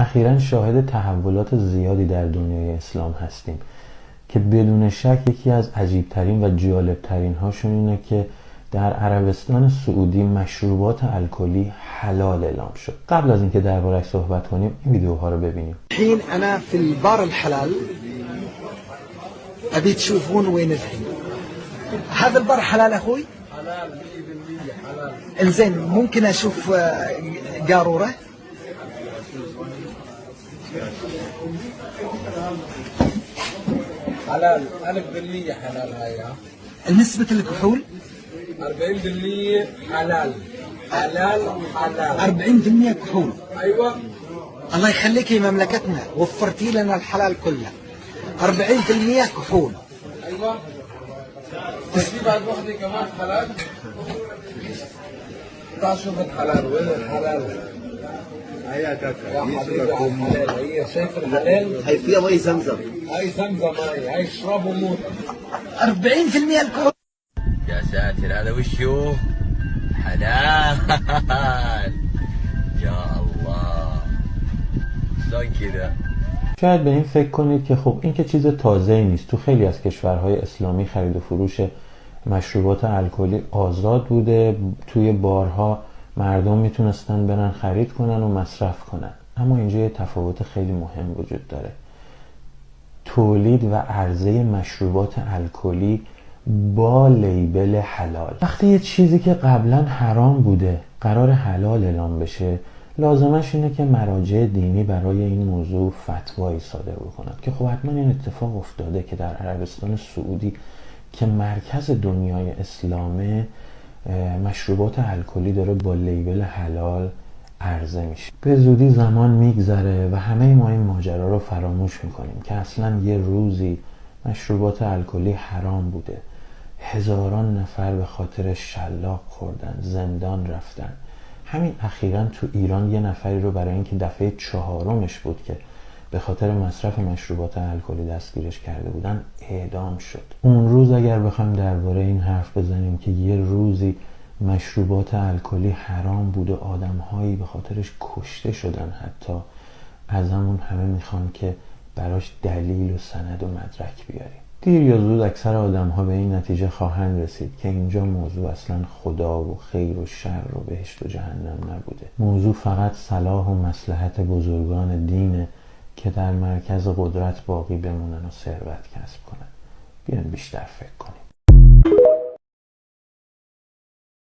اخیراً شاهد تحولات زیادی در دنیای اسلام هستیم که بدون شک یکی از عجیبترین و جالبترین هاشون اینه که در عربستان سعودی مشروبات الکلی حلال اعلام شد. قبل از اینکه درباره‌اش صحبت کنیم این ویدیوها رو ببینیم. الحين انا في البار الحلال، ابي تشوفون وين الحين. هذا البار حلال اخوي؟ حلال 100% حلال. انزين ممكن اشوف قارورة؟ حلال 1000% حلال. هاي نسبة الكحول 40% حلال. حلال حلال 40% كحول. ايوه. الله يخليك يا مملكتنا، وفرتي لنا الحلال كله. 40% كحول. ايوه. بس في بعد وحده كمان حلال. تعال شوف الحلال، وين الحلال؟ يا حبيبي الحلال، هي شايف الحلال؟ هي فيها مي زمزم. هاي زمزم، هاي اشرب وموت. 40% الكحول. يا ساتر، هذا وشو؟ حلال. يا الله شلون كذا؟ شاید به این فکر کنید که خب این که چیز تازه‌ای نیست، تو خیلی از کشورهای اسلامی خرید و فروش مشروبات الکلی آزاد بوده، توی بارها مردم میتونستن برن خرید کنن و مصرف کنن. اما اینجا یه تفاوت خیلی مهم وجود داره. تولید و عرضه مشروبات الکلی با لیبل حلال. وقتی یه چیزی که قبلا حرام بوده قرار حلال اعلام بشه، لازمش اینه که مراجع دینی برای این موضوع فتوایی صادر بکنن که خب حتما این اتفاق افتاده که در عربستان سعودی که مرکز دنیای اسلامه، مشروبات الکلی داره با لیبل حلال عرضه میشه. به زودی زمان میگذره و همه ما این ماجرا رو فراموش میکنیم که اصلا یه روزی مشروبات الکلی حرام بوده. هزاران نفر به خاطر شلاق خوردن، زندان رفتن. همین اخیراً تو ایران یه نفری رو برای اینکه دفعه 4مش بود که به خاطر مصرف مشروبات الکلی دستگیرش کرده بودن اعدام شد. اون روز اگر بخوایم درباره این حرف بزنیم که یه روزی مشروبات الکلی حرام بود و آدم‌هایی به خاطرش کشته شدن، حتی از همون همه میخوان که براش دلیل و سند و مدرک بیاریم. دیر یا زود اکثر آدم‌ها به این نتیجه خواهند رسید که اینجا موضوع اصلا خدا و خیر و شر و بهشت و جهنم نبوده. موضوع فقط صلاح و مصلحت بزرگان دینه که در مرکز قدرت باقی بمونن و ثروت کسب کنن. بیاین بیشتر فکر کنیم.